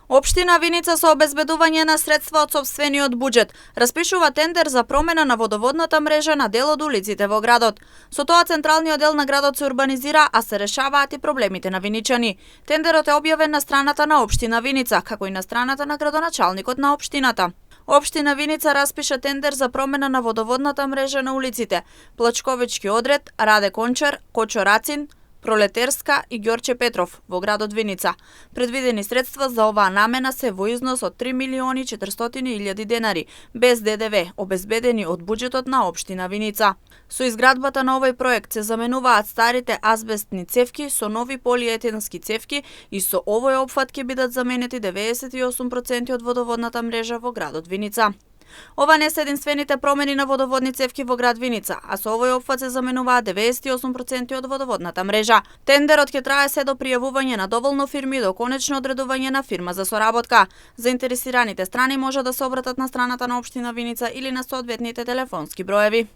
Општина Виница со обезбедување на средства од сопствениот буџет распишува тендер за промена на водоводната мрежа на дел од улиците во градот. Со тоа централниот дел на градот се урбанизира, а се решаваат и проблемите на виничани. Тендерот е објавен на страната на Општина Виница, како и на страната на градоначалникот на општината. Општина Виница распиша тендер за промена на водоводната мрежа на улиците Плачковички одред, Раде Кончар, Кочо Рацин, Пролетерска и Ѓорче Петров во градот Виница. Предвидени средства за оваа намена се во износ од 3.400.000 денари, без ДДВ, обезбедени од буџетот на Општина Виница. Со изградбата на овој проект се заменуваат старите азбестни цевки со нови полиетенски цевки и со овој опфат ќе бидат заменети 98% од водоводната мрежа во градот Виница. Ова не се единствените промени на водоводни цевки во град Виница, а со овој опфат се заменуваат 98% од водоводната мрежа. Тендерот ќе трае се до пријавување на доволно фирми до конечно одредување на фирма за соработка. Заинтересираните страни може да се обратат на страната на Општина Виница или на соодветните телефонски броеви.